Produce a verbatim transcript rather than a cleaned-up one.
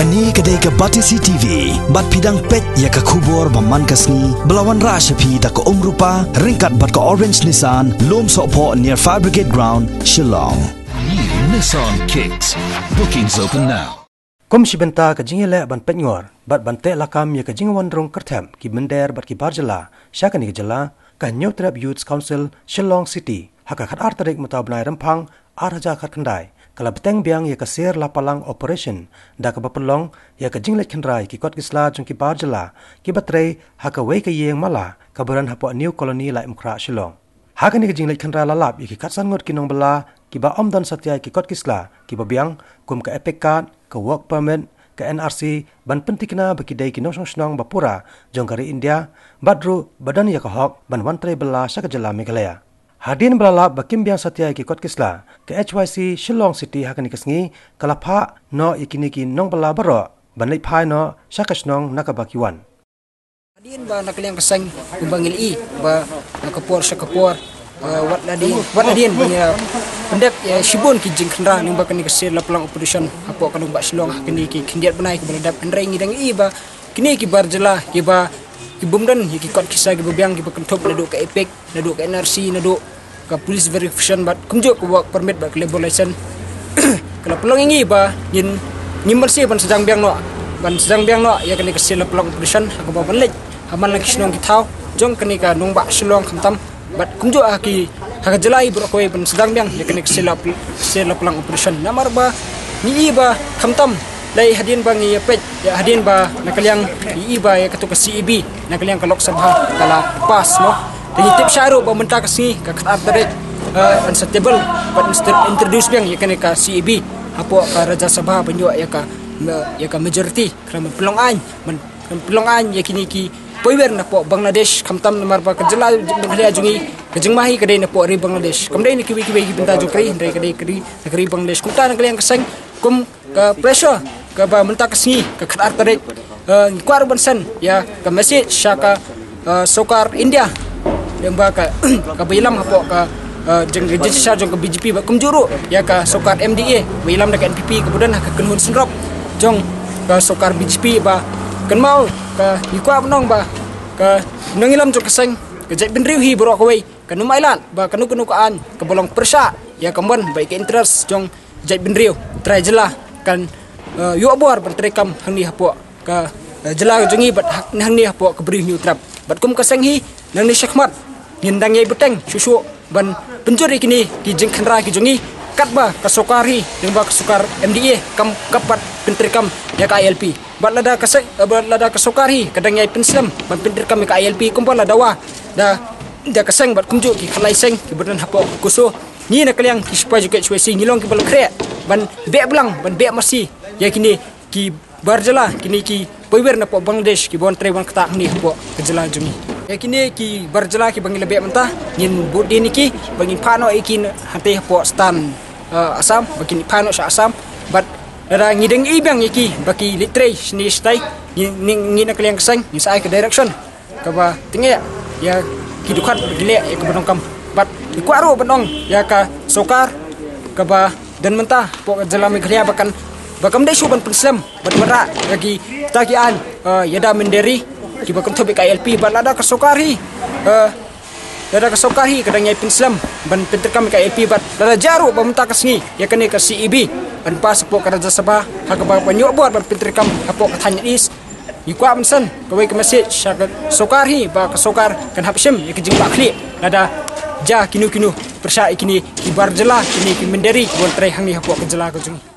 Kane ka dei ka Batesi T V, bad phi dang peit ïa ka khubor ba man ka sngi, ba la wanrah sha phi da ka Umrupa, ryngkat bad ka Orange Nissan, Lumsohphoh near Fire Brigade Ground, Shillong. New Nissan Kicks. Bookings open now. Kum shi bynta ka jingïaleh ban peit ngor, bad ban teh lakam ïa ka jingwan rung kyrthep, ki mynder bad ki bar jylla, sha kane ka jylla, ka Hynñiewtrep Youth Council, Shillong City, ha ka khatar tarik mynta u bnai Rymphang, ar hajar khatkhyndai, ka la bteng biang ïa ka Sir Lapalang Operation, da kaba pynlong, ïa ka jingleit khynra ïa ki kot ki sla jong ki bar jylla, kiba trei, ha kawei ka ïing mala, kaba don hapoh New Colony Laitumkhrah Shillong. Ha kane ka jingleit khynra la lap ïa ki khatsan ngut ki nongbylla, kiba ym don satia ïa ki kot ki sla, kiba biang, kum ka EPIC card, ka work permit, ka N R C, ban pyntikna ba ki dei ki nongshong shnong ba pura, jong ka ri India, bad ruh, ba don ïa ka hok, ban wan trei bylla sha ka jylla Meghalaya. Hadien ba la lap ba kim biang satia ïa ki kot ki sla, ka H Y C Shillong City ha kane ka sngi, ka la phah noh ïa kine ki nongbylla baroh, ban leit phai noh, sha ka shnong na kaba ki wan. Hadien ba na ka liang ka seng, kumba ngi la ïohi, ba na ka por sha ka por, eh, wat la dien, wat la dien, ba ngi la pyndep, eh, shibun ki jingkhynra, lyngba kane ka Sir Lapalang Operation, hapoh ka nongbah Shillong, ha kine ki khyndiat bnai kiba la dep, hynrei ngi dang ïohi ba, kine ki bar jylla, kiba, ki bym don, ïa ki kot ki sla kiba biang kiba kynthup naduh ka EPIC, naduh ka N R C, naduh ka police verification bad kumjuh ka work permit bad ka labour license. Ka la pynlong ïa ngi ba ngin, ngim banse ban sdang biang noh, ban sdang biang noh ïa kane ka Sir Lapalang Operation, ha kaba ban leit ha man la ki shnong ki thaw jong kane ka nongbah Shillong khamtam. Bad kumjuh ha ki, ha ka jylla hi baroh kawei ban sdang biang ïa kane ka Sir Lap-, Sir Lapalang Operation. Namar ba ngi ïohi ba khamtam, dei hadien ba ngi ïa peit, ïa hadien ba na ka liang ngi ïohi ba ïa kato ka C A B, na ka liang ka Lok Sabha, ka la pass noh. Te ngi tip shai ruh ba mynta ka sngi, ka khatar tarik, eh, ban sa table, ban sa introduce biang ïa kane ka C A B, hapoh ka Rajya Sabha ban ïoh ïa ka, ïa ka majority, khnang ban pynlong aiñ, ban, ban pynlong aiñ ïa kine ki paidbah napoh Bangladesh, khamtam namar ba ka jylla Meghalaya jong ngi, ka jingma hi ka dei napoh ri Bangladesh. Kam dei na kiwei kiwei ki bynta jong ka ri, hynrei ka dei ka ri, na ka ri Bangladesh. Kumta na ka liang ka seng, kum ka pressure, kaba mynta ka sngi, ka khatar tarik, eh, ngi kwah ruh ban send ïa ka message sha ka, eh, sorkar India, lyngba ka, kaba ïalam hapoh ka, eh, jong ka jingshah jong ka B J P, bad kumjuh ruh ïa ka sorkar M D A, ba ïalam da ka N P P, kaba don ha ka kynhun synrop jong ka sorkar B J P, ba kynmaw ka, ngi kwah ban ong ba ka nongïalam jong ka seng, ka jaitbynriew hi baroh kawei, kan ym ailad ba kano kano ka aiñ kaba long pyrshah ïa ka mon bad ïa ka interest jong jaitbynriew, trai jylla, kan, eh, ïoh bor ban treikam hangne hapoh ka, eh, jylla jong ngi bad ha-, hangne hapoh ka Bri u Hynñiewtrep. Bad kum ka seng hi, nangne shakhmat, ngin dang ïai bteng shuh shuh ban pynjur ïa kine ki jingkhynra ki jong ngi, katba ka sorkar hi, lyngba ka sorkar M D A, kam, kam pat pyntreikam ïa ka I L P. Bad lada ka seng, eh, bad lada ka sorkar hi ka dang ïai pynslem ban pyntreikam ïa ka I L P, kumba la dawa da, da ka seng bad kumjuh ki khatlai seng kiba don hapoh ka CoMSO. Ngi na ka liang ki shipai jong ka H Y C ngi long kiba la khreh ban beh blang, ban beh masi ïa kine ki bar jylla, kine ki paidbah napoh Bangladesh kiba wan trei wan ktah hangne hapoh ka jylla jong ngi. Ïa kine ki bar jylla kiba ngi la beh mynta, ngin bud dien ïa ki, ba ngin phah noh ïa ki hangtei hapoh stan, eh, Assam, ba kin phah noh sha Assam. Bad lada ngi dang ïohi biang ïa ki ba ki leit trei shane shatai, ngi, ngi, ngi na ka liang ka seng ngin sa ai ka direction kaba tyngeh ïa ki dkhot ba ki leh ïa kaba donkam. Bad ngi kwah ruh ban ong ïa ka sorkar kaba don mynta hapoh ka jylla Meghalaya, ba kan, ba kam dei shuh ban pynslem bad wanrah ïa kita ki aiñ, eh, ïada mynder ri kiba kynthup ïa ka I L P. Bad lada ka sorkar hi, eh, lada ka sorkar hi ka dang ïai pynslem ban pyntreikam ïa ka I L P, bad lada jia ruh ba mynta ka sngi ïa kane ka C A B ban pass hapoh ka Rajya Sabha, ha kaba ban ïoh bor ban pyntreikam hapoh ka thaiñ East, ngi kwah ban send kawei ka message sha ka sorkar hi, ba ka sorkar kan hap shim ïa ka jingpah khlieh lada jia kino kino pyrshah ïa kine ki bar jylla, kine ki mynder ri kiba wan trei hangne hapoh ka jylla ka jong ngi.